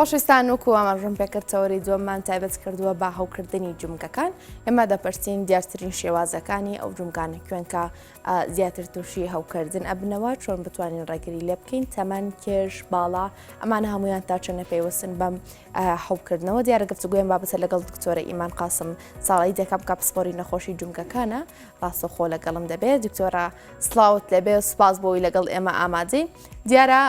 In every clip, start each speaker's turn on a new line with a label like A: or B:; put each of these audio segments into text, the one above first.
A: خۆشەویستان وەکو ئاماژەم پێکرد تەوەری دووەممان تایبەت کردووە بە هەوکردنی جومگەکان ئێمە دەپرسین دیارترین شێوازەکانی ئەو جومگانە کوێن کە زیاتر تووشی هەوکردن ئەبنەوە چۆن بتوانین ڕێگری لێ بکەین تەمەن کێش باڵا ئەمانە هەمویان تا چەنە پەیوەستن بەم هەوکردنەوە دیارە گفتوگۆیان بابەتە لەگەڵ دکتۆرە ئیمان قاسم ساڵی دەکەم کە پسپۆری نەخۆشی جومگەکانە ڕاستەخۆ لەگەڵم دەبێت دکتۆرە سڵاوت لەبێ سوپاس بۆی لەگەڵ ئێمە ئامادەی دیارە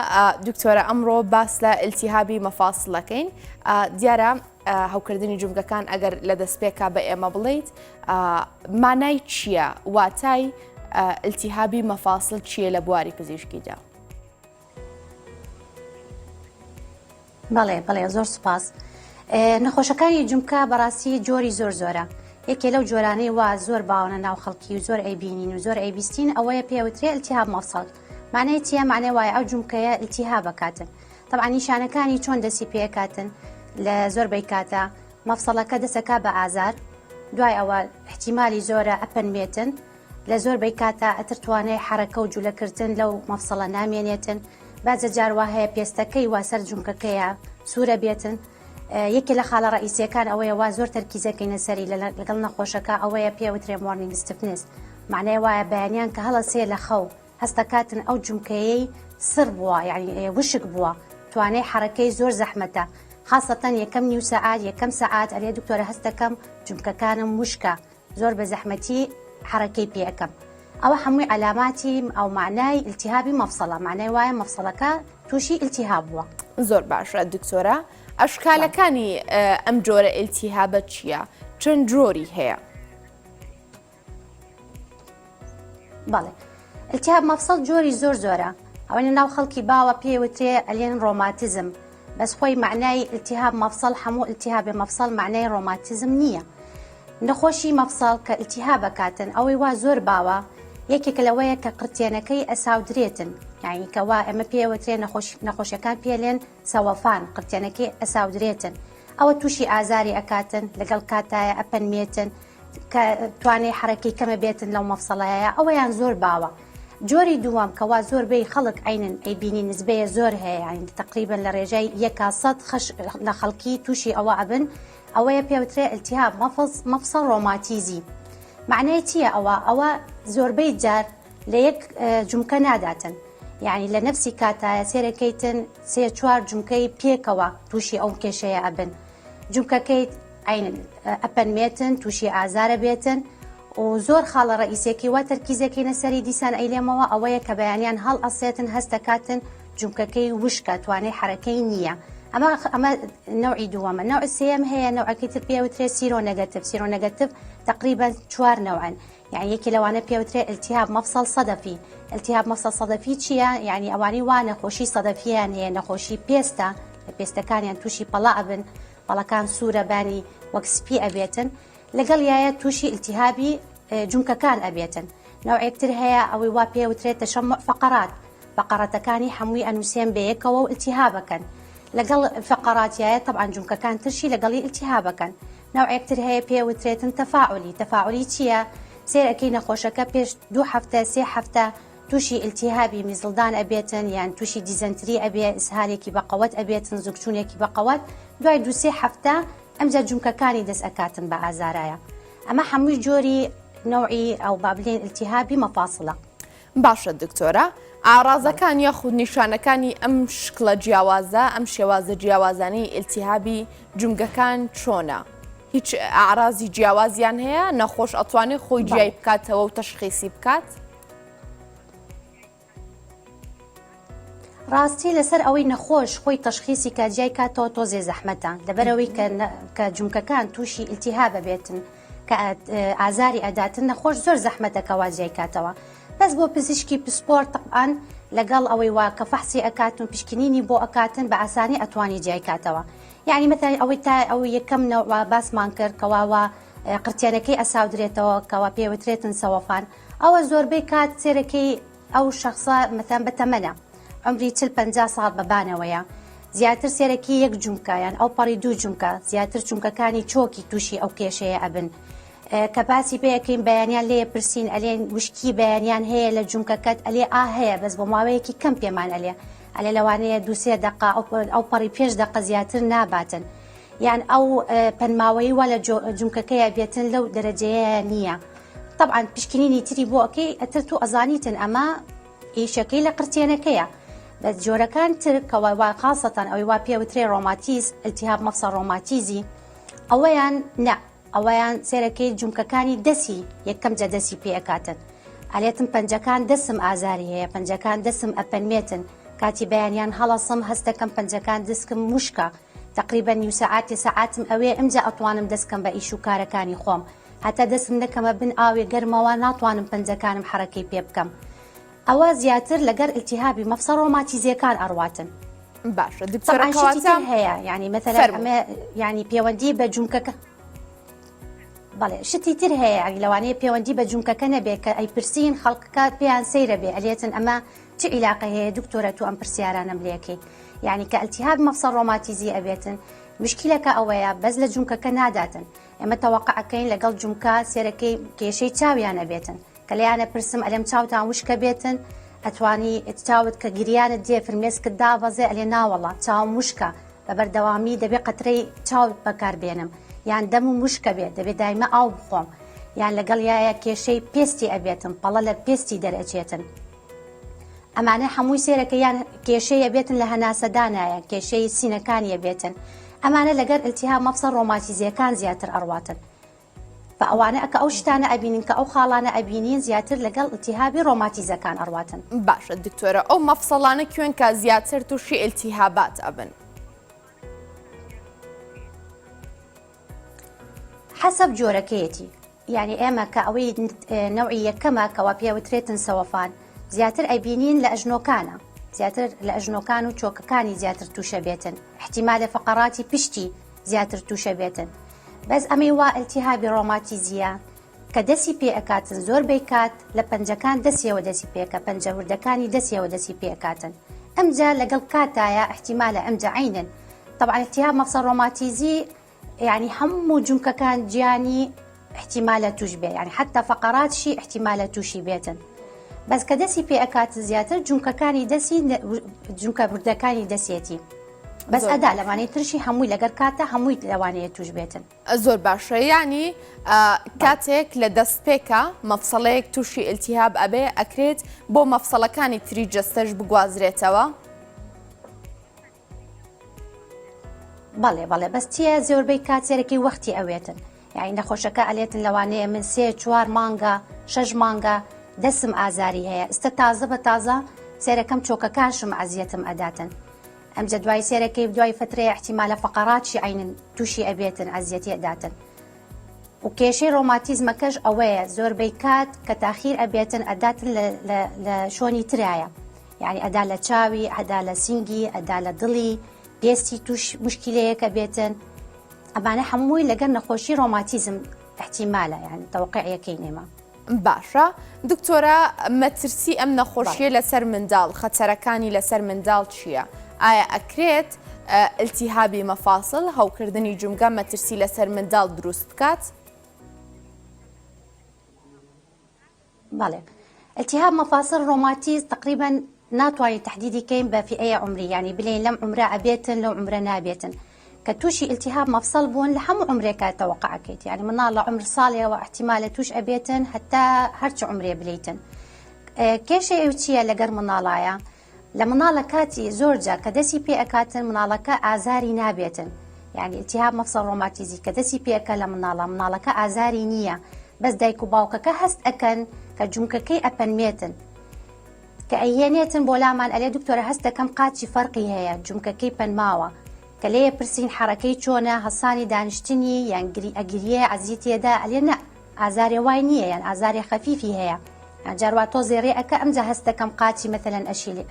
A: دکتۆرە ئەمڕۆ باس لە ئلتیهابی مەفاسڵەکەین دیارە هەوکردنی جومگەکان ئەگەر لە دەستپێکا بە ئێمە بڵیت مانای چییە واتای ئلتیهابی مەفاسڵ چییە لە بواری پزیشکیدا؟
B: بەڵێ بەڵێ زۆر سوپاس. نەخۆشەکانی جومکە بەڕاستی جۆری زۆر زۆرە یەکێ لەو جۆرانەی وا زۆر باونە ناو خەڵکی و زۆر ئەیبینین و زۆر ئەیبیستین ئەوەیە پێوترێ التهاب مفصل معنای چییە معنای وایە ئەو جومکەیە التهاب ئەکاتن طبعا نیشانەکانی چۆن دەسی پێکاتن لە زۆر بەی کاتە مەفسەڵەکە دەسەکا بە ئازار دوای ئەوە احتیمالی زۆرە ئەپەنمێتن لە زۆر بەی کاتا ئەتر توانای حەرەکە و جولە کردن لەو مەفسەڵە نامێنێتن بازە جار وا هەیە پێستەکەی وا سەر جومکەکەیە سوورە بێتن یەکێ لە خاڵە ڕئیسیەکان ئەوەیە وا زۆر تەرکیزەکەینە سەری لەگەڵ نەخۆشەکە ئەوەیە پێ وترێ morning stiffness معنای وایە بەیانیان کە هەڵەسێ لە خەو هەستەکاتن ئەو جومکەیەی سڕ بووە یعنی وشک بووە توانای حەرەکەی زۆر زەحمەتە خاصەتەن یەکەم نیو سەعات یەکەم سەعات ئەرێ دکتۆرە هەستەکەم جومکەکانم وشکە زۆر بە زەحمەتی حەڕەکەی پێ ئەکەم ئەوە هەمووی عەلاماتی ئەو مەعنای ئیلتیهابی مەفسەڵە مەعنای وایە مەفسەڵەکە تووشی ئیلتیهاب بووە.
A: زۆر باشە دکتۆرە ئەشکالەکانی ئەم جۆرە ئیلتیهابە چییە؟ چەند جۆری هەیە؟
B: بەڵێ التهاب مفصل جۆری زۆر زۆرە ئەوەی ناو خەڵکی باوە پێی وترێ ئەلێن ڕۆماتیزم بەس خۆی معنای التهاب مفصل هەموو التهاب مفصل معنای ڕۆماتیزم نییە نەخۆشی مەفسەڵ کە ئیلتیهابەکاتن ئەوەی وا زۆر باوە یەکێکە لەوەیە کە قرتێنەکەی ئەساودرێتن یانی کە وا ئێمە پێ وترێ نەخۆش نەخۆشیەکان پێلێن سەوەفان قرتێنەکەی ئەساودرێتن ئەوە تووشی ئازاری ئەکاتن لەگەڵ کاتایە ئەپەنمێتن کە توانای حەرەکەی کەمە بێتن لەو مەفسەڵەیە ئەوەیان زۆر باوە جۆری دووەم کەوا زۆربەی خەڵک عینن ئەیبینی نسبەیە زۆر هەیە یانی تقریبا لە ڕێژای یەکا سەد خەش لە خەڵکی تووشی ئەوە ئەبن ئەوەیە پێوترێ التهاب مفصل ڕۆماتیزی معنای چییە ئەوە ئەوە زۆربەی جار لە یەک جومکە ناداتن یعنی لە نفسی کاتایە سێرەکەیتن سێ چوار جومکەی پێکەوە تووشی ئەو کێشەیە ئەبن جومکەکەیت ئەپەنمێتن تووشی ئازارە بێتن و زۆر خاڵە ڕئیسێکی وا تەرکیزەکەینە سەری دیسان ئەیلێمەوە ئەوەیە کە بەیانیان هەڵ ئەسێتن هەستەکاتن جومکەکەی وشکە توانای حەرەکەی نییە ئەمە ئەمە نەوعی دووەمە نەوع سێیەم هەیە نەوعەکەی تر پێ وترێ seronegative seronegative تقریبا چوار نەوعن یعنی یەکێ لەوانە پێوترێ التهاب مفصل صدفی التهاب مفصل صدفی چییە یعنی ئەوانەی وا نەخۆشی سەدەفیان هەیە نەخۆشی پێستە لە پێستەکانیان تووشی پەڵا ئەبن پەڵەکان سوورە بانی وەک سپی ئەبێتن لەگەڵ یایە تووشی التهابی جومکەکان ئەبێتن نەوعێکتر هەیە ئەوەی وا پێوترێت تشمع فقرات فەقەڕەتەکانی حەمووی ئەنووسێن بەیەکەوە و ئیلتیهابەکەن لەگەڵ فەقەڕاتیایە تەبعەن جومکەکان ترشی لەگەڵی ئیلتیهابەکەن نەوعێک تر هەیە پێ وترێتن تەفاعولی تەفاعولی چییە سێر ئەکەی نەخۆشەکە پێش دوو هەفتە سێ هەفتە تووشی ئیلتیهابی میزڵدان ئەبێتن یان تووشی دیزەنتری ئەبێ ئیسهالێکی بەقەوەت ئەبێتن زگچوونێکی بەقەوەت دوای دوو سێ هەفتە ئەمجا جومکەکانی دەست ئەکاتن بە ئازارایە ئەمە حەمووی جۆری نەوعی ئەو با بلێن ئیلتیهابی مەفاسڵە.
A: باشە دکتۆرە ئاڕازەکان یاخود نیشانەکانی ئەم شکڵە جیاوازە ئەم شێوازە جیاوازانەی ئیلتیهابی جومگەکان چۆنە؟ هیچ ئاعرازی جیاوازیان هەیە نەخۆش ئەتوانێت خۆی جیای بکاتەوە و تەشخیسی بکات؟
B: ڕاستی لەسەر ئەوەی نەخۆش خۆی تەشخیسی کە جیای کاتەوە تۆزێ زەحمەتە لەبەرەوەی کە جومکەکان تووشی ئیلتیهابە بێتن کە ئازاری ئەداتن نەخۆش زۆر زەحمەتە کە وا جیای کاتەوە بەس بۆ پزیشکی پسپۆر تەبعەن لەگەڵ ئەوەی وا کە فەحسی ئەکاتن و پشکنینی بۆ ئەکاتن بە ئاسانی ئەتوانی جیای کاتەوە یعنی مەتەن ئەوەی تا ئەو یەکەم نەوع باسمان کرد کەوا وا قرتێنەکەی ئەساودرێتەوە کەوا پێوترێتن سەوەفان ئەوە زۆربەی کات سێرەکەی ئەو شەخسە مەتەن بەتەمەنە عمری 40 50 ساڵ بەبانەوەیە زیاتر سێرەکی یەک جومکە یان ئەو پەڕی دوو جومکە زیاتر جومکەکانی چۆکی تووشی ئەو کێشەیە ئەبن کە باسی پێەکەین بەیانیان لێ پرسین ئەلێن وشکی بەیانیان هەیە لە جومکەکەت ئەلێ ئا هەیە بەس بۆ ماوەیەکی کەم پێمان ئەلێ. ئەلێ لەوانەیە دووسێ دەقە ئەو پەڕی پێش دەقە زیاتر ناباتن یان ئەو پەنماوەی وا لە جومکەکەیە بێتن لەو دەرەجەیە نییە طبعا پشکنینی تری بۆ ئەکەی ئەتر تو ئەزانیتن ئەمە ئیشەکەی لە قرتێنەکەیە بەس جۆرەکان تر کەوا وا خاصەتەن ئەوەی وا پێوترێ ڕۆماتیز التهاب مفصل ڕۆماتیزی ئەوەیان نا ئەوەیان سێرەکەی جومکەکانی دەسی یەکەم جە دەسی پێ ئەکاتن ئەلێتم پەنجەکان دەسم ئازاری هەیە پەنجەکان دەسم ئەپەنمێتن کاتی بەیانیان هەڵەسم هەستەکەم پەنجەکان دسکم وشکە تەقریبەن نیو سەعاتێ سەعاتم ئەوێ ئمجا ئەتوانم دەست کەم بە ئیش و کارەکانی خۆم هەتا دەسم نەکەمە بن ئاوێ گەرمەوە ناتوانم پەنجەکانم حەرەکەی پێ بکەم ئەوە زیاتر لەگەر التهابی مەفسە ڕۆماتیزیەکان ئەڕواتن.
A: باشە دکتۆرە کەواتە
B: هەیە یعنی مەسەلەن ئەمە یعنی پەیوەندی بە جومکەکە بەڵێ شتی تر هەیە یعنی لەوانەیە پەیوەندی بە جومکەکە نەبێ کە ئەیپرسین خەڵکەکە پێیان سەیرە بێ ئەلێتن ئەمە چ عیلاقە هەیە دکتۆرە تو ئەم پرسیارانەم لێکەی یعنی کە التهاب مفصل ڕۆماتیزی ئەبێتن مشکلەکە ئەوەیە بەس لە جومکەکە ناداتن ئێمە تەوەقع ئەکەین لەگەڵ جومکە سێرەکەی کێشەی چاویان ئەبێتن کە لێیانە پرسم ئەلێم چاوتان وشکە بێتن ئەتوانی چاوت کە گریانت دێ فرمێسکت دابەزێ ئەلێ ناوەڵا چاوم وشکە بە بەردەوامی دەبێ قەترەی چاو بەکار بێنم یان دەمم وشکە بێ دەبێ دایمە ئاو بخۆم یان لەگەڵ یایە کێشەی پێستی ئەبێتن پەڵە لە پێستی دەرئەچێتن ئەمانە هەمووی سێرەکە یان کێشەی ئەبێتن لە هەناسەدانایە کێشەی سینەکانی ئەبێتن ئەمانە لەگەر التهاب مەفسەڵ ڕۆماتیزیەکان زیاتر ئەڕواتن فە ئەوانە کە ئەو شتانە ئەبینین کە ئەو خاڵانە ئەبینین زیاتر لەگەڵ التهابی ڕۆماتیزەکان ئەڕواتن.
A: باشە دکتۆرە ئەو مەفسەڵانە کوێن کە زیاتر توشی التهابات ئەبن؟
B: حەسەب جۆرەکەیەتی یعنی ئێمە کە ئەوەی نەوعی یەکەمە کەوا پێوترێتن سەوەفان زیاتر ئەبینین لە ئەژنۆکانە زیاتر لە ئەژنۆکان و چۆکەکانی زیاتر تووشە بێتن احتیمالە فقەڕاتی پشتی زیاتر تووشە بێتن بەس ئەمەی وا ئەلتیهابی ڕۆماتیزیە کە دەسی پێ ئەکاتن زۆر بەی کات لە پەنجەکان دەسیەوە دەسی پێکە پەنجە وردەکانی دەسیەوە دەسی پێ ئەکاتن ئەمجا لەگەڵ کاتایە احتیمالە ئەمجا عینن طبعا التهاب مفصل ڕۆماتیزی یعنی هەموو جومکەکان گیانی احتیمالە توش بێ یعنی حتی فقراتشی احتیمالە تووشی بێتن بەس کە دەسی پێ ئەکات زیاتر جومکەکانی دەسی جومکە وردەکانی دەسیەتی بەس ئەدا لەوانەیە ترشی هەمووی لەگەر کاتە هەمووی لەوانەیە توش بێتن.
A: زۆر باشە یانی کاتێک لە دەستپێکە مەفسەڵەیەک تووشی ئیلتیهاب ئەبێ ئەکرێت بۆ مەفسەڵەکانی تری جەستەش بگوازرێتەوە؟
B: بەڵێ بەڵێ بەس چییە زۆربەی کات سێرەکی وەختی ئەوێتن یعنی نەخۆشەکە ئەلێتن لەوانەیە من سێ چوار مانگە شەش مانگە دەسم ئازاری هەیە ئستە تازە بە تازە سێرەکەم چۆکەکانشم ئەزیەتم ئەداتن ئەمجا دوای سێرەکەی دوای فترەیە احتیمالە فقەراتشی عەینن توشی ئەبێتن ئەزیەتی ئەداتن و کێشەی ڕۆماتیزمەکەش ئەوەیە زۆربەی کات کە تاخیر ئەبێتن ئەداتن لە شۆنی ترایە یعنی ئەدا لە چاوی ئەدا لە سینگی ئەدا لە دڵی پێستی توش مشکلەیەکە بێتن ئەمانە هەمووی لەگەر نەخۆشی ڕۆماتیزم احتیمالە یعنی تەوقعیەکەی نێمە
A: باشە دکتۆرە مەترسی ئەم نەخۆشیە لەسەر منداڵ خەتەرەکانی لەسەر منداڵ چییە؟ ئایا ئەکرێت التهابی مەفاسڵ هەوکردنی جومگە مەترسی لەسەر منداڵ دروست بکات؟
B: بەڵێ التهاب مفاصل ڕۆماتیز تقریبا ناتوانین تەحدیدی کەین بە فئەیە عومری یانی بلێین لەم عومرە ئەبێتن لەو عومرە نابێتن کە تووشی التهاب مەفسەڵ بوون لە هەموو عومرێکا تەوەقع ئەکەیت یانی مناڵ لە عومر ساڵێەوە احتیمالە تووش ئەبێتن هەتا هەرچ عومرێ بلیتن کێشەی ئەو چییە لەگەر مناڵایە لە مناڵە کاتی زۆر جا کە دەسی پێ ئەکاتن مناڵەکە ئازاری نابێتن یعنی التهاب مفصل ڕۆماتیزی کە دەسی پێەکە لە مناڵە مناڵەکە ئازاری نییە بەس دایک و باوکەکە هەست ئەکەن کە جومکەکەی ئەپەنمێتن کە ئەیهێنێتن بۆ لامان ئەلێ دکتۆرە هەست دەکەم قاچی فەرقی هەیە جومکەکەی پەنماوە کە لێیە پرسین حەڕەکەی چۆنە هەسانی دانیشتنی یان گری ئەگریێ عەزیتی ئەدا ئەلێ نە ئازارێ وای نییە یان ئازارێ خەفیفی هەیە یان جار وا تۆزێ ڕێ ئەکە ئەمجا هەست دەکەم قاچی مەتەلەن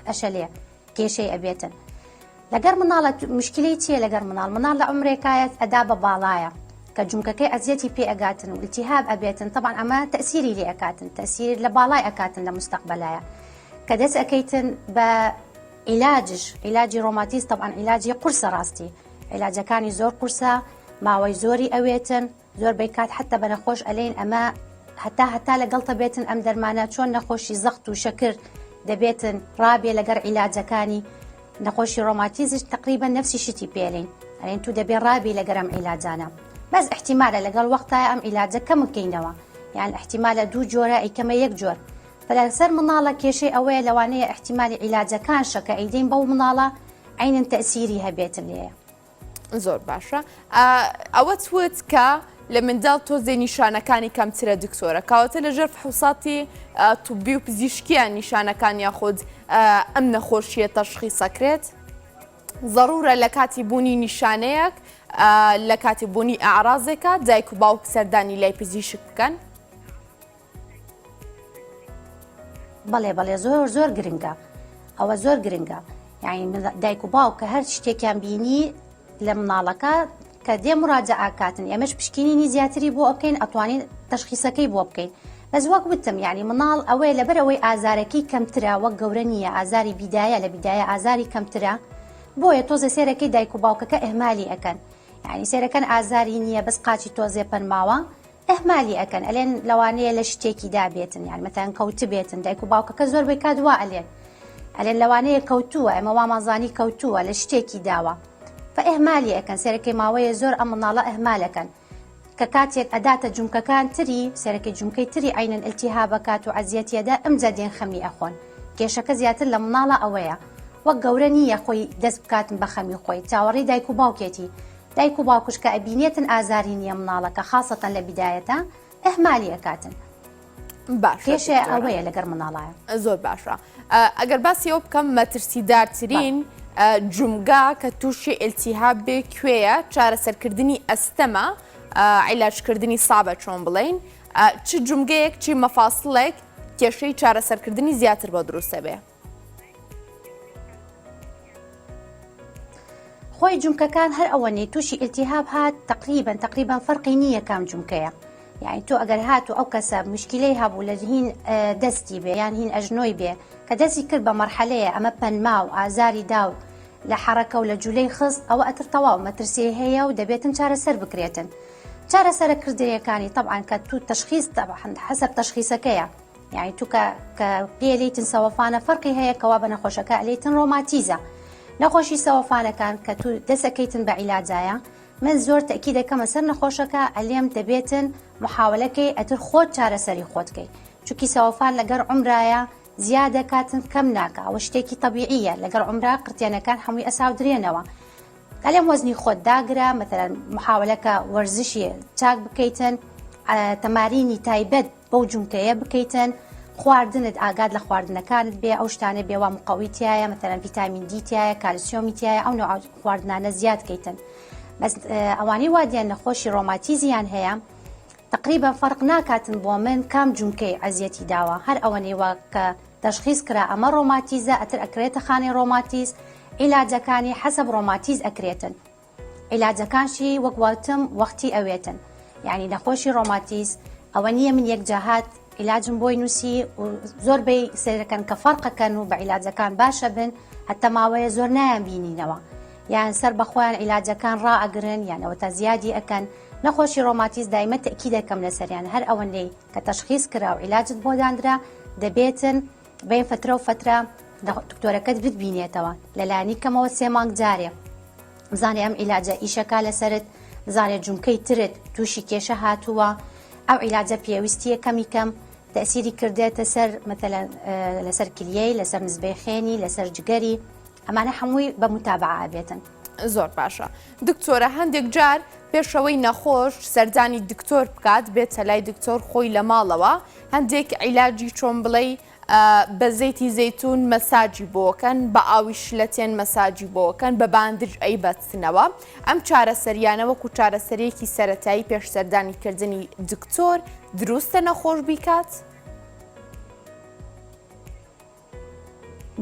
B: ئەشەلێ کێشەی ئەبێتن لەگەر مناڵە مشکلەی چییە لەگەر مناڵ مناڵ لە عمرێکایە ئەدا بە باڵایە کە جومکەکەی ئەزیەتی پێ ئەگاتن و التهاب ئەبێتن طبعا ئەمە تەسیری لێ ئەکاتن تەسیر لە باڵای ئەکاتن لە مستەقبەلایە کە دەست ئەکەیتن بە عیلاجش عیلاجی ڕۆماتیز طبعا عیلاجی قورسە ڕاستی عیلاجەکانی زۆر قورسە ماوەی زۆری ئەوێتن زۆربەی کات حەتتا بە نەخۆش ئەلێین ئەمە هەتا هەتا لەگەڵتە بێتن ئەم دەرمانە چۆن نەخۆشی زەخت و شەکر دەبێتن ڕابێ لەگەر عیلاجەکانی. نەخۆشی ڕۆماتیزش تەقریبەن نەفسی شتی پێ ئەلێین ئەلێن تو دەبێ ڕابی لەگەر ئەم عیلاجانە بەس ئیحتیمالە لەگەڵ وەختایە ئەم عیلاجە کەم بکەینەوە یان ئیحتیمالە دوو جۆرە ئەیکەمە یەک جۆر فلەسەر مناڵە کێشەی ئەوەیە لەوانەیە ئیحتیمالی عیلاجەکانشە کە ئەیدەین بەو مناڵە عەینەن تەئسیری هەبێتن لێیە.
A: زۆر باشە ئەوەت وت کە لە منداڵ تۆزێ نیشانەکانی کەمترە دکتۆرە کاوەتە لەژێر فحوساتی طبی و پزیشکیان نیشانەکان یاخود ئەم نەخۆشیە تەشخیصەکرێت ضرورە لە کاتی بوونی نیشانەیەک لە کاتی بوونی ئاعرازێکە دایک و باوک سەردانی لای پزیشک بکەن
B: بەڵێ بەڵێ زۆر زۆر گرنگە ئەوە زۆر گرنگە یعنی دایک و باوک کە هەر شتێکیان بینی لە مناڵەکە کە دێ مراجعە ئەکاتن ئێمەش پشکینینی زیاتری بۆ ئەکەین ئەتوانین تەشخیسەکەی بۆ بکەین بەس وەک وتم یعنی مناڵ ئەوەیە لەبەر ئەوەی ئازارەکەی کەمترە وەک گەورە نییە ئازاری بیدایە لە بیدایە ئازاری کەمترە بۆیە تۆزێ سێرەکەی دایک و باوکەکە ئەهمالی ئەکەن یعنی سێرەکەن ئازاری نییە بەس قاچی تۆزێ پەنماوە ئیهمالی ئەکەن ئەلێن لەوانەیە لە شتێکی دا بێتن یان مەتەن کەوتبێتن دایک و باوکەکە زۆر بەی کات وا ئەلێن ئەلێن لەوانەیە کەوتووە ئێمە وامان زانی کەوتووە لە شتێکی داوە فئیهمالی ئەکەن سێرەکەی ماوەیە زۆر ئەم مناڵە ئیهمالەکەن کە کاتێک ئەداتە جومکەکان تری سێرەکەی جومکەی تری عەینەن ئیلتیهابەکات و ئەزیەتی ئەدا ئمجا دێن خەمی ئەخۆن کێشەکە زیاتر لە مناڵە ئەوەیە وەک گەورە نییە خۆی دەست بکاتن بە خەمی خۆی چاوەڕێی دایک و باوکێتی دایک و باوکش کە ئەبینێتن ئازاری نیە مناڵەکە خاسەتەن لە بیدایەتا ئهمالی ئەکاتن.
A: باشە
B: کێشە ئەوەیە لەگەر مناڵایە.
A: زۆر باشە ئەگەر باسی ئەو بکەم مەترسیدارترین جومگا کە تووشی ئلتیهاب بێ کوێیە چارەسەرکردنی ئەستەمە عیلاجکردنی سابە چۆن بڵین چ جومگەیەک چی مەفاسڵێک کێشەی چارەسەرکردنی زیاتر بۆ دروستە بێ.
B: خۆی جومکەکان هەر ئەوەنەی تووشی ئیلتیهاب هات تقریبا تقریبا فەرقی نییە کام جومکەیە یعنی تۆ ئەگەر هات و ئەو کەسە مشکلەی هەبوو لە هین دەستی بێ یان هین ئەژنۆی بێ کە دەستی کرد بە مەرحەلەیە ئەمە پەنما و ئازاری دا و لە حەڕەکە و لە جولەی خست ئەوە ئەتر تەواو مەترسی هەیە و دەبێتن چارەسەر بکرێتن چارەسەرە کردەیەکانی طبعا کە تو تشخیص طبعا حسب تشخیصەکەیە یانی تو کە کە پێ لیتن سەوەفانە فەرقی هەیە کەوا بە نەخۆشەکە ئەلیتن ڕۆماتیزە نەخۆشی سەوەفانەکان کە تو دەسەکەیتن بە عیلاجایە من زۆر تەکی دەکەمە سەر نەخۆشەکە ئەلێم دەبێتن محاولەکەی ئەتر خۆت چارەسەری خۆتکەی چونکی سەوەفان لەگەر عمرایە زیادە کاتن کەم ناکە ئەوە شتێکی تەبیعیە لەگەڵ عمرا قرتێنەکان هەمووی ئەساودرێنەوە ئەلێم وەزنی خۆت داگرە مەتەلەن محاولەکە وەرزشی چاک بکەیتن تەمارینی تایبەت بەو جومکەیە بکەیتن خواردنت ئاگات لە خواردنەکانت بێ ئەو شتانە بێ وا مقەوی تایە مەتەلەن ڤیتامین دی تایە کالسیۆمی تایە ئەو نوع خواردنانە زیاد کەیتن بەس ئەوانەی وا دیان نەخۆشی ڕۆماتیزیان هەیە تقریبا فەرق ناکاتن بۆ من کام جومکەی ئەزیەتی داوە هەر ئەوەنەی وا کە تەشخیس کرا ئەمە ڕۆماتیزە ئەتر ئەکرێتە خانەی ڕۆماتیز عیلاجەکانی حەسەب ڕۆماتیز ئەکرێتن عیلاجەکانشی وەک وتم وەختی ئەوێتن یعنی نەخۆشی ڕۆماتیز ئەوە نییە من یەک جاهات عیلاجم بۆی نووسی و زۆر بەی سەیرەکەن کە فەرقەکەن و بە عیلاجەکان باشە بن هەتا ماوەیە زۆر نایان بینینەوە یان سەر بەخۆیان عیلاجەکان ڕائەگرن یان ئەوە تا زیادی ئەکەن نەخۆشی ڕۆماتیز دایمە تەئکید ئەکەم لەسەریان هەر ئەوەندەی کە تەشخیس کرا و عیلاجت بۆ داندرا دەبێتن بین فترە و فترە دکتۆرەکەت بتبینێتەوە لەلانی کەمەوە سێ مانگ جارێ بزانێ ئەم عیلاجە ئیشەکا لەسەرت بزانێ جومکەی ترت تووشی کێشە هاتووە ئەو عیلاجە پێویستیە کەمی کەم تەسیری کردێتە سەر مەتەلەن لەسەر کلیەی لەسەر نزبەی خێنی لەسەر جگەری ئەمانە هەمووی بە متابعە ئەبێتن.
A: زۆر باشە دکتۆرە هەندێک جار پێشەوەی نەخۆش سەردانی دکتۆر بکات بێتە لای دکتۆر خۆی لە ماڵەوە هەندێک عیلاجی چۆن بڵێی بە زەیتی زەیتون مەساجی بۆکەن بە ئاوی شلەتێن مەساجی بۆکەن بە باندج ئەیبەستنەوە ئەم چارەسەریانە وەکو چارەسەریەکی سەرەتایی پێش سەردانی کردنی دکتۆر دروستە نەخۆش بیکات؟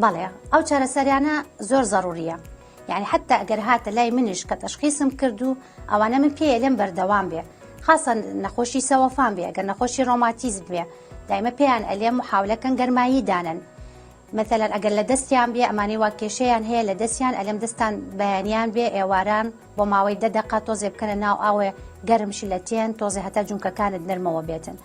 B: بەڵێ ئەو چارەسەریانە زۆر زەڕوریە یعنی حتا ئەگەر هاتە لای منیش کە تەشخیصم کرد و ئەوانە من پێ لێم بەردەوام بێ خاصە نەخۆشی سەوەفان بێ ئەگەر نەخۆشی ڕۆماتیزم بێ دایمە پێیان ئەلێم محاولەکەن گەرمایی دانن مثلا ئەگەر لە دەستیان بێ ئەمانەی وا کێشەیان هەیە لە دەستیان ئەلێم دەستان بەیانیان بێ ئێواران بۆ ماوەی دە دەقە تۆزێ بکەنە ناو ئاوێ گەرم شلەتێن تۆزێ هەتا جونکەکانت نەرمەوە بێتن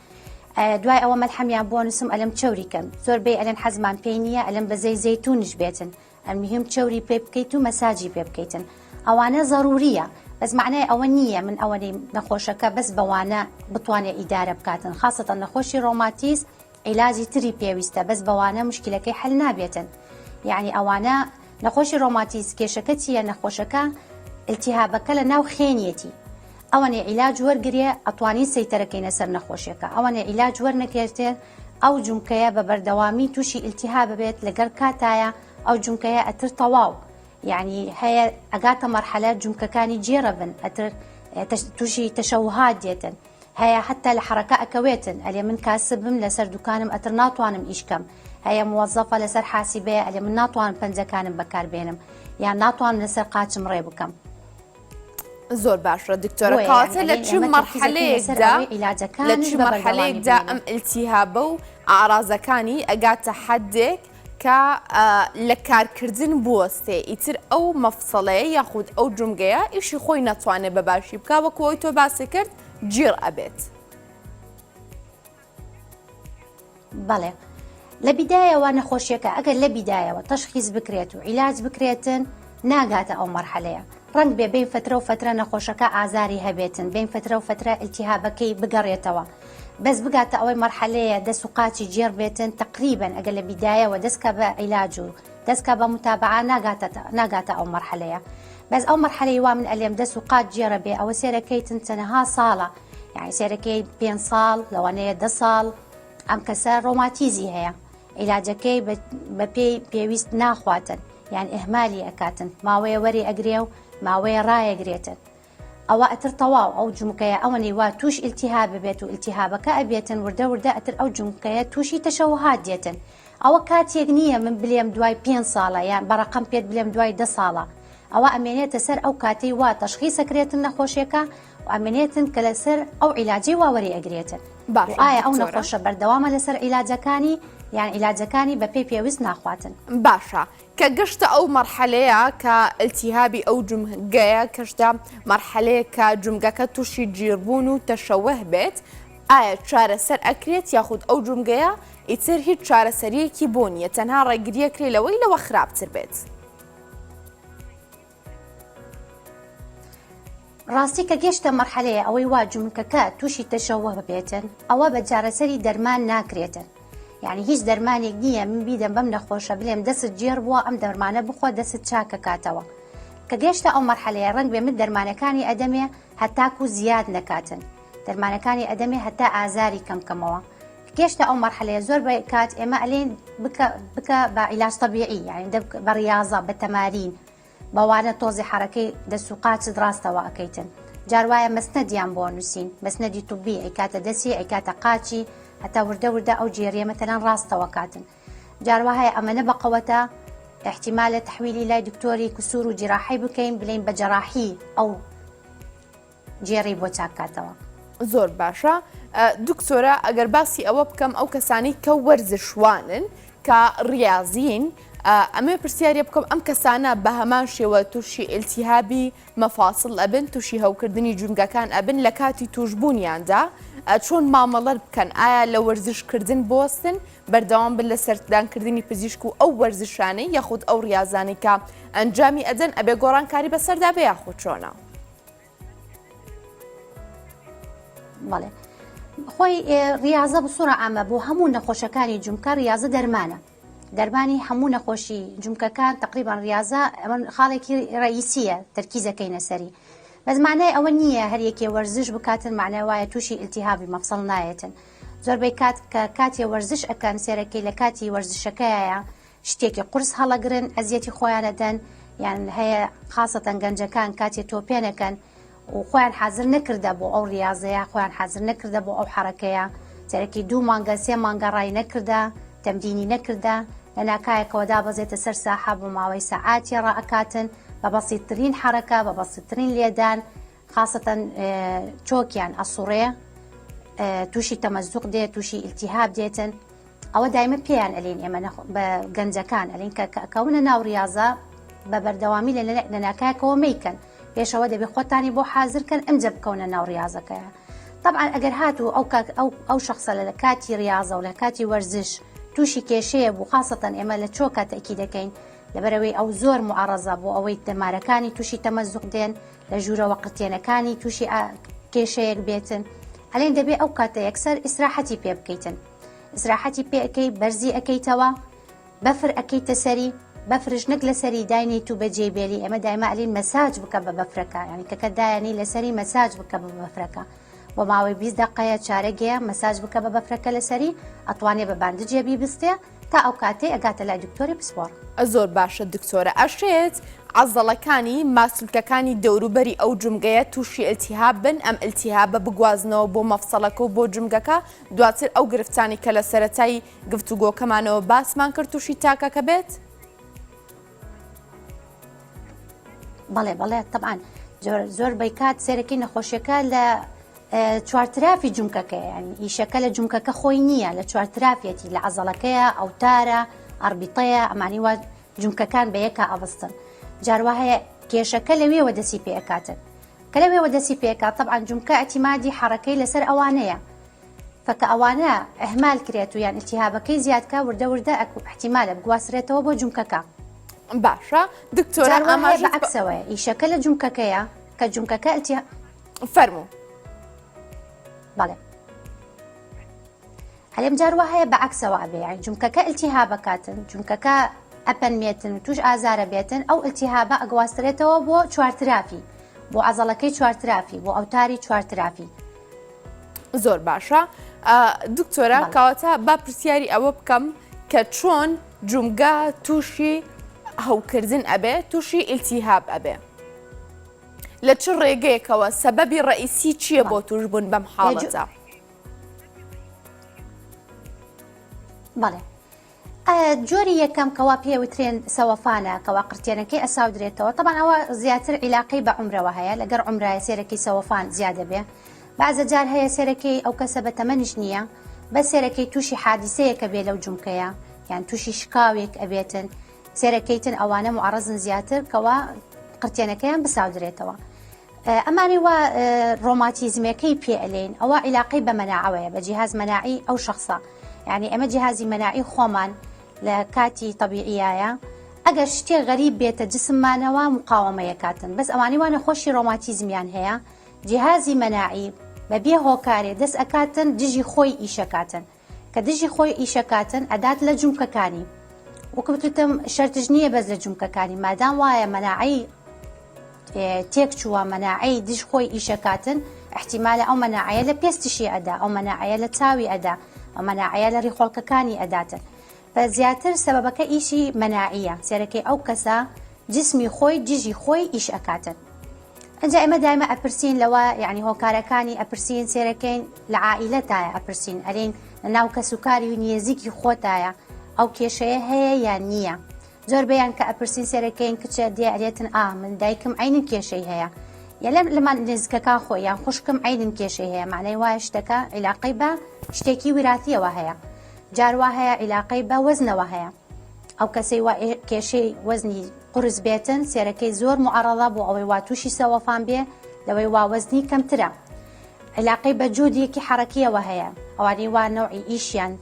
B: دوای ئەوە مەلحەمیان بۆ نووسم ئەلم چەوری کەن زۆر بێ ئەلێن حەزمان پێی نییە ئەلم بە زەی زەیتونیش بێتن. المهم چەوری پێ بکەیت و مەساجی پێ بکەیتن ئەوانە زەروریە بەس مەعنای ئەوە نییە من ئەوەنەی نەخۆشەکە بەس بەوانە بتوانێ ئیدارە بکاتن خاسەتەن نەخۆشی ڕۆماتیز عیلاجی تری پێویستە بەس بەوانە مشکلەکەی حل نابێتن یعنی ئەوانە نەخۆشی ڕۆماتیز کێشەکە چییە نەخۆشەکە التهابەکە لە ناو خوێنیەتی ئەوەنەی عیلاج وەرگێ ئەتوانین سەیتەرەکەینە سەر نەخۆشیەکە ئەوەنەی عیلاج وەرنەگرێتێ ئەو جومکەیە بە بەردەوامی تووشی التهاب بێت لەگەڵ کاتایە ئەو جومکەیە ئەتر تەواو یعنی هەیە ئەگاتە مەرحەلە جومکەکانی جێرەبن ئەتر تووشی تەشەوهات دێتن هەیە حتا لە حرەکە ئەکەوێتن ئەلێ من کاسبم لەسەر دوکانم ئەتر ناتوانم ئیشکەم هەیە موەزەفە لەسەر حاسیبەیە ئەلێ من ناتوانم پەنجەکانم بەکاربێنم یان ناتوانم لەسەر قاچم ڕێ بکەم.
A: زۆر باشە دکتۆرە کەواتە لە چ مەرحەلەیەکدا لە چ مەرحەلەیەکدا ئەم ئیلتیهابە و ئارازەکانی ئەگاتە حدێک کە لە کارکردن بوەستێ ئیتر ئەو مەفسەڵەیە یاخود ئەو جومگەیە ئیشی خۆی نەتوانێت بە باشی بکە وەکو ئەوی تۆ باسی کرد جیڕ ئەبێت.
B: بەڵێ لە بیدایەوە نەخۆشیەکە ئەگەر لە بیدایەوە تەشخیز بکرێت و عیلاج بکرێتن ناگاتە ئەو مەرحەلەیە ڕەنگ بێ بین فترە و فترە نەخۆشەکە ئازاری هەبێتن بین فترە و فترە التهابەکەی بگەڕێتەوە بەس بگاتە ئەوەی مەرحەلەیە دەست و قاچی جێڕ بێتن تقریبا ئەگەر لە بیدایەوە دەستکە بە عیلاج و دەستکە بە متابعە ناگاتە ناگاتە ئەو مەرحەلەیە بەس ئەو مەرحەلەی وا من ئەلێم دەست و قاچ جێڕە بێ ئەوە سێرەکەیتن چەنەها ساڵە یانی سێرەکەی پێ ساڵ لەوانەیە دە ساڵ ئەم کەسە ڕۆماتیزی هەیە عیلاجەکەی بە پێی پێویست ناخواتن یان ئەهمالی ئەکاتن ماوەیە وەری ئەگرێ و ماوەیە ڕایەگرێتن ئەوە ئەتر تەواو ئەو جمکەیە ئەوەنەی وا توش ئیلتیهاب ببێت و ئیلتیهابەکە ئەبێتن وردە وردە ئەتر ئەو جمکەیە تووشی تەشەوهات دێتن ئەوە کاتێک نییە من بلێم دوای پێ ساڵە یان بە ڕقم پێت بلێم دوای دە ساڵە ئەوە ئەمێنێتە سەر ئەو کاتەی وا تەشخیسەکرێتن نەخۆشیەکە و ئەمێنێتن کە لەسەر ئەو عیلاجەی وا وەری ئەگرێتن
A: باشە
B: و ئایا ئەو
A: دکتۆرە.
B: نەخۆشە بەردەوامە لەسەر عیلاجەکانی یان عیلاجەکانی بە پێی پێویست ناخواتن.
A: باشە کە گەشتە ئەو مەرحەلەیە کە ئیلتیهابی ئەو جومگەیە کەشتە مەرحەلەیەک کە جومگەکە توشی جیڕبوون و تەشەوه بێت ئایا چارەسەر ئەکرێت یاخود ئەو جومگەیە ئیتر هیچ چارەسەریەکی بۆ نییە تەنها ڕێگریەکرێ لەوەی لەوە خراپتر بێت؟
B: ڕاستی کە گەشتە مەرحەلەیە ئەوەی وا جومکەکە تووشی تەشەوه ببێتن ئەوە بە چارەسەری دەرمان ناکرێتن یعنی هیچ دەرمانێک نییە من بیدەم بەم نەخۆشە بلێم دەست جێر بووە ئەم دەرمانە بخۆ دەست چاکەکاتەوە کە گەشتە ئەو مەرحەلەیە ڕەنگ بێ من دەرمانەکانی ئەدەمێ هەتاکو زیاد نەکاتن دەرمانەکانی ئەدەمێ هەتا ئازاری کەم کەمەوە گەشتە ئەو مەرحەلەیە زۆر بە کات ئێمە ئەلێن بکە بکە بە عیلاج تەبیعی یعنی بە ڕیاضە بە تەمارین بەوانە تۆزی حەرەکەی دەست و قاچت ڕاستەوە ئەکەیتن جار وایە مەسنەدیان بۆ نووسین مەسنەدی طبی ئەیکاتە دەستی ئەیکاتە قاچی هەتا وردە وردە ئەو جێریە مەتەلەن ڕاستەوە کاتن جار وایە ئەمەنە بەقەوەتە احتیمالە تحویلی لای دکتۆری کسور و جراحی بکەین بلین بە جەراحی ئەو جێڕی بۆ چاک کاتەوە.
A: زۆر باشە دکتۆرە ئەگەر باسی ئەوە بکەم ئەو کەسانی کە وەرزشوانن کە ڕاضین ئەمێ پرسیارە بکەم ئەم کەسانە بە هەمان شێوە تووشی ئلتیهابی مەفاسڵ ئەبن تووشی هەوکردنی جومگەکان ئەبن لە کاتی توشببوونیاندا چۆن مامەڵەر بکەن ئایا لە وەرزشکردن بۆستن بەردەوام بن لە سەردانکردنی پزیشک و ئەو وەرزشانەی یاخود ئەو ڕاضانەی کە ئەنجامی ئەدەن ئەبێ گۆڕانکاری بەسەردا بێ یاخود چۆنە؟
B: بەڵێ خۆی ڕاضە بسوورە ئامە بۆ هەموو نەخۆشەکانی جومکە ڕاضە دەرمانە دەرمانی هەموو نەخۆشی جومکەکان تقریبان ڕاضە خاڵێکی ڕئیسیە تەرکیزەکەینە سەری بەس معنای ئەوە نییە هەر یەکێ وەرزش بکاتن معنای وایە تووشی التهابی مەفسەڵ نایەتن زۆربەی کات کە کاتێ وەرزش ئەکەن سێرەکەی لە کاتی وەرزشەکەیە شتێکی قورس هەڵەگرن ئەزیەتی خۆیان ئەدەن یان هەیە خاسەتەن گەنجەکان کاتێ تۆپێنەکەن و خۆیان حازر نەکردە بۆ ئەو ڕاضەیە خۆیان حازر نەکردە بۆ ئەو حرەکەیە جارێکی دوو مانگە سێ مانگە ڕای نەکردە تەمرینی نەکردە لە ناکایەکەوە دابەزێتە سەر ساحە بۆ ماوەی سەعاتی ڕائکاتن بە بەسیترین حرەکە بە بەسیترین لێدان خاسەتەن چۆکیان ئەسوڕێ تووشی تەمەزوق دێت تووشی ئیلتیهاب دێتن ئەوە دایمە پێیان ئەلین ئێمە بە گەنجەکان ئەلین کە کەونە ناو ڕاضە بە بەردەوامی لە ناکایەکەوە میکەن پێشەوە دەبێ خۆتانی بۆ حازرکەن ئەمجا بکەونە ناو ڕاضەکەیە طبعا ئەگەر هاتوو ئەو ئەو ئەو شخصە لە کاتی ڕاضە و لە کاتی وەرزش تووشی کێشەیە بوو خاصەتەن ئێمە لە چۆکە تەکی دەکەین. لەبەرئەوەی ئەو زۆر موعەڕەزە بۆ ئەوەی دەمارەکانی تووشی تەمەزوق دێن لە ژوورەوە قرتێنەکانی تووشی کێشەیەک بێتن ئەلێن دەبێ ئەو کاتە یەکسەر ئیسراحەتی پێ بکەیتن ئیسراحەتی پێ ئەکەی بەرزی ئەکەیتەوە بەفر ئەکەیتە سەری بەفرش نەک لەسەری داینیت و بەجێی بێلی ئێمە دایما ئەلین مەساج بکە بە بەفرەکە یعنی کەکە دایانی لەسەری مەساج بکە بە بەفرەکە بۆ ماوەی 20 دقەیە چارەگەیە مەساج بکە بە بەفرەکە لەسەری ئەتوانێ بە باندجێ بیبستێ تا ئەو کاتەی ئەگاتە لای دکتۆری پسپۆڕ.
A: زۆر باشە دکتۆرە ئەشێت عەزەڵەکانی ماسولکەکانی دەوروبەری ئەو جومگەیە توشی ئیلتیهاب بن ئەم ئیلتیهابە بگوازنەوە بۆ مەفسەڵەکە و بۆ جومگەکە دواتر ئەو گرفتانی کە لە سەرەتای گفتوگۆکەمانەوە باسمان کرد توشی تاکەکە بێت؟
B: بەڵێ بەڵێ تەبعەن زۆر زۆر بەیکات سێرەکی نەخۆشیەکە لە چوارترافی جومکەکەیە یعنی ئیشەکە لە جومکەکە خۆی نییە لە چوارترافیەتی لە عەزەڵەکەیە ئەوتارە ئەربیتەیە ئەمانی وا جومکەکان بە یەکا ئەبستن جاروا هەیە کێشەکە لەوێوە دەسی پێ ئەکاتن کە لەوێوە دەسی پێکات طبعا جومکە ئەتیمادی حەڕەکەی لەسەر ئەوانەیە فکە ئەوانە ئەهمال کرێت و یان التهابەکەی زیادکە وردە وردە احتیمالە بگواسترێتەوە بۆ جومکەکە
A: باشە دکتۆرە
B: ئاماژە بە عەکسەوەیە ئیشەکە لە جومکەکەیە کە جومکەکە التهاب
A: فەرموو.
B: بەڵێ هەلێم جار وا هەیە بە عەکسەوە ئەبێ یانی جومکەکە التهابەکاتن جومکەکە ئەپەنمێتن و توش ئازارە بێتن ئەو التهابە ئەگواسترێتەوە بۆ چوارترافی بۆ عەزەڵەکەی چوارترافی بۆ ئەوتاری چوارترافی.
A: زۆر باشە دکتۆرە کەواتە با پرسیاری ئەوە بکەم کە چۆن جومگە تووشی هەوکردن ئەبێ تووشی ئیلتیهاب ئەبێ لە چ ڕێگەیەکەوە سەبەبی ڕئیسی چییە بۆ توشبوون بەم حاڵەتە؟
B: بەڵێ جۆری یەکەم کەوا پێوترێن سەوەفانە کەوا قرتێنەکەی ئەساودرێتەوە تەبان ئەوە زیاتر عیلاقەی بە عمرەوە هەیە لەگەر عمرایە سێرەکی سەوەفان زیادە بێ بەعزە جار هەیە سێرەکەی ئەو کەسە بە تەمەنیش نییە بە سێرەکەی تووشی حادیسەیەکە بێ لەو جومکەیە یان تووشی شکاوێک ئەبێتن سێرەکەیتن ئەوانە معرەزن زیاتر کەوا قرتێنەکەیان بساودرێتەوە ئەمانەی وا ڕۆماتیزمەکەی پێ ئەلێین ئەوە عیلاقەی بە مەناعەوەیە بە جیهاز مەناعی ئەو شخصە یعنی ئەمە جیهازی مەناعی خۆمان لە کاتی طبیعیایە ئەگەر شتێ غەریب بێتە جسممانەوە مقاومەیەکاتن بەس ئەوانەی وا نەخۆشی ڕۆماتیزمیان هەیە جیهازی مەناعی بە بێ هۆکارێ دەست ئەکاتن دژی خۆی ئیشەکاتن کە دژی خۆی ئیشەکاتن ئەدات لە جومکەکانی وەک وتم شەرتش نییە بەس لە جومکەکانی مادام وایە مەناعەی تێک چووە مەناعەی دژ خۆی ئیشەکاتن احتیمالە ئەو مەناعەیە لە پێستشی ئەدا ئەو مەناعەیە لە چاوی ئەدا ئەو مەناعەیە لە ڕیخۆڵکەکانی ئەداتن بە زیاتر سەبەبەکە ئیشی مەناعیە سێرەکەی ئەو کەسە جسمی خۆی دژی خۆی ئیش ئەکاتن ئەجا ئێمە دایمە ئەپرسین لەوە یعنی هۆکارەکانی ئەپرسین سێرەکەین لە عائیلەتایە ئەپرسین ئەرین لە ناو کەسوکاری و نیەزیکی خۆتایە ئەو کێشەیە هەیە یان نییە زۆربەیان کە ئەپرسین سێرەکەین کچە دێ ئەرێتن ئا من دایکم عینن کێشەی هەیە یا لەم لەمان نزیکەکان خۆی یان خوشکم عینن کێشەی هەیە معنای وایە شتەکە عیلاقەی بە شتێکی ویراتیەوە هەیە جار وا هەیە عیلاقەی بە وەزنەوە هەیە ئەو کەسەی وا کێشەی وەزنی قورس بێتن سێرەکەی زۆر معڕەڵە بۆ ئەوەی وا تووشی سەوەفان بێ لەوەی وا وەزنی کەمترە عیلاقەی بە جودیەکی حەڕەکیەوە هەیە ئەوانەی وا نەوعی ئیشیان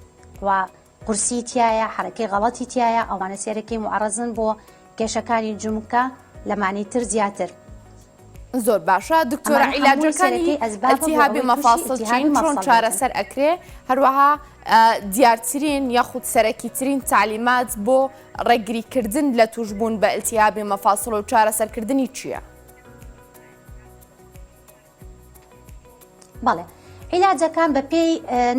B: و قورسی تایە حەرەکەی غەڵەتی تایە ئەوانە سێرەکەی معڕەزن بۆ کێشەکانی جومکە لەمانی تر زیاتر.
A: زۆر باشە دکتۆرە عیلاجەکانی ئەلتیهابی مەفاسڵ چین چۆن چارەسەر ئەکرێ هەروەها دیارترین یاخود سەرەکیترین تالیمات بۆ ڕێگریکردن لە توشبوون بە ئەلتیهابی مەفاسڵ و چارەسەرکردنی چییە؟
B: بەڵێ عیلاجەکان بە پێی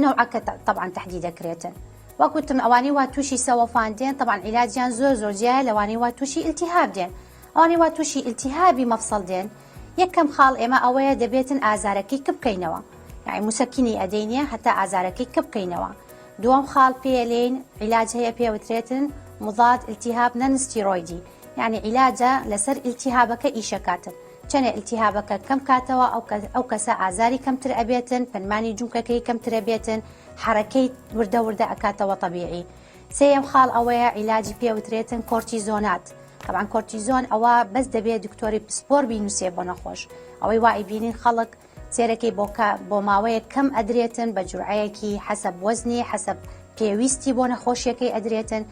B: نەوعەکە تەبعەن تەحدید دەکرێتن وەک وتم ئەوانەی وا تووشی سەوەفان دێن تەبعەن عیلاجیان زۆر زۆر جیایە لەوانەی وا تووشی ئیلتیهاب دێن ئەوانەی وا تووشی ئیلتیهابی مەفسەڵ دێن یەکەم خاڵ ئێمە ئەوەیە دەبێتن ئازارەکەی کبکەینەوە یعنی مسەکینی ئەدەینێ هەتا ئازارەکەی کبکەینەوە دووەم خاڵ پێلین عیلاج هەیە پێوترێتن مضاد التهاب نەنستیرۆیدی یعنی عیلاجە لەسەر ئیلتیهابەکە ئیشەکاتن چەنێ ئیلتیهابەکە کەم کاتەوە ئەو کەسە ئازاری کەمتر ئەبێتن پەنمانی جومکەکەی کەمتر ئەبێتن حەرەکەی وردە وردە ئەکاتەوە تەبیعی سێیەم خاڵ ئەوەیە عیلاجی پێ وترێتن کۆرتیزۆنات تەبعەن کۆرتیزۆن ئەوە بەس دەبێت دکتۆری پسپۆر بینوسێ بۆ نەخۆش ئەوەی وا ئەیبینین خەڵک سێرەکەی بۆ بۆ ماوەیەک کەم ئەدرێتن بە جورعەیەکی حەسەب وەزنی حەسەب پێویستی بۆ نەخۆشیەکەی ئەدرێتن.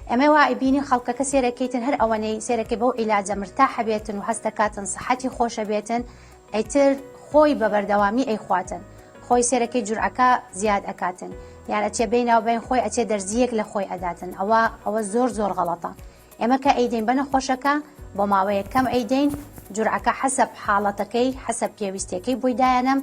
B: ئێمە وا ئەیبینین خەڵکەکە سێرەکەیتن هەر ئەوەنەی سێرەکەی بەو عیلاجە مرتاحە بێتن و هەستەکاتن سەحەتی خۆشە بێتن ئەیتر خۆی بە بەردەوامی ئەیخواتن خۆی سێرەکەی جورعەکە زیاد ئەکاتن یان ئەچێ بیناو بین خۆی ئەچێ دەرزیەک لە خۆی ئەداتن ئەوە ئەوە زۆر زۆر غەڵەتە ئێمە کە ئەیدەین بە نەخۆشەکە بۆ ماوەیەک کەم ئەیدەین جورعەکە حەسەب حاڵەتەکەی حەسەب پێویستیەکەی بۆی دایەنەم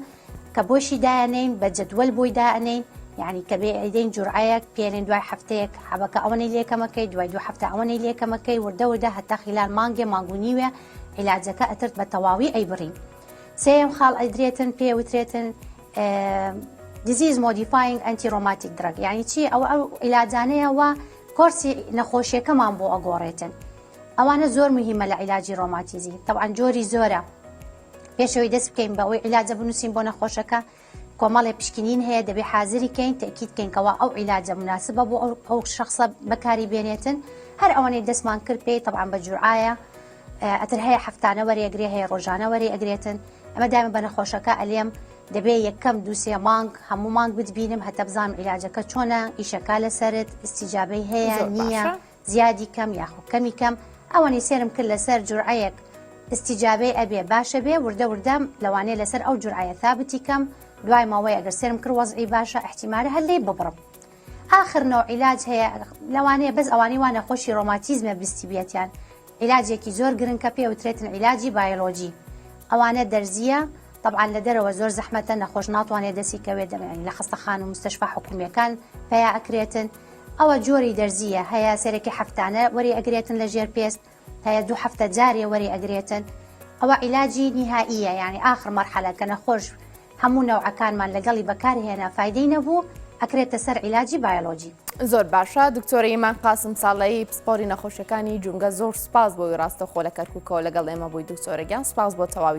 B: کە بۆشی دایەنین بە جەدوەل بۆی دائەنین یعنی کە بێ ئەیدەین جورعەیەک پێرێن دوای هەفتەیەک حەبەکە ئەوەنەی لێکەمەکەی دوای دوو هەفتە ئەوەنەی لێکەمەکەی وردە وردە هەتا خلال مانگێ مانگ و نیوێ عیلاجەکە ئەترت بە تەواوی ئەیبڕین سێیەم خاڵ ئەدرێتن پێ وترێتن disease modifying anti rheumatic drug یعنی چی ئەو ئەو عیلاجانەیە وا کۆرسی نەخۆشیەکەمان بۆ ئەگۆڕێتن ئەوانە زۆر مهمە لە عیلاجی ڕۆماتیزی طبعا جۆری زۆرە پێشەوەی دەست بکەین بەوەی عیلاجە بنووسین بۆ نەخۆشەکە کۆمەڵێ پشکنین هەیە دەبێ حازری کەین تەکیید کەین کەوا ئەو عیلاجە مناسبە بۆ ئەو شخصە بەکاری بێنێتن هەر ئەوەنەی دەستمان کرد پێی طبعا بە جورعایە ئەتر هەیە هەفتانە وەرێگرێ هەیە ڕۆژانە وەری ئەگرێتن ئەمە دایمە بە نەخۆشەکە ئەلێم دەبێ یەکەم دووسێ مانگ هەموو مانگ بتبینم هەتا بزانم عیلاجەکە چۆنە ئیشەکە لەسەرت ئیستیجابەی هەیە نییە زیادی کەم یاخۆ کەمی کەم ئەوەنەی سێرم کرد لەسەر جورعەیەک ئیستیجابەی ئەبێ باشە بێ وردە وردە لەوانەیە لەسەر ئەو جورعەیە ثابتی کەم دوای ماوەی ئەگەر سێرم کرد وەزعی باشە احتیمالە هەر لێی ببڕم ئاخر نەوع عیلاج هەیە لەوانەیە بەس ئەوانەی وا نەخۆشی ڕۆماتیزمە بیستیبێتیان عیلاجێکی زۆر گرنگ کە پێ وترێتن عیلاجی بایۆلۆجی ئەوانە دەرزیە طبعا لە دەرەوە زۆر زەحمەتە نەخۆش ناتوانێت دەسی کەوێت دەمێنی لە خەستەخان و مستەشفا حکومیەکان پیا ئەکرێتن ئەوە جۆری دەرزیە هەیە سەرەکی هەفتانە وەری ئەگرێتن لە ژێر پێست هەیە دوو هەفتە جارێ وەری ئەگرێتن ئەوە عیلاجی نیهائیە یعنی ئاخر مەرحەلە کە نەخۆش هەموو نەوعەکانمان لەگەڵی بەکار هێنا فایدەی نەبوو ئەکرێتە سەر عیلاجی بایۆلۆجی.
A: زۆر باشە دکتۆرە ئیمان قاسم ساڵەیی پسپۆری نەخۆشیەکانی جومگە زۆر سوپاس بۆی ڕاستەوخۆ لە کەرکوکەوە لەگەڵ ئێمە بووی دکتۆرە گیان سوپاس بۆ تەواوی.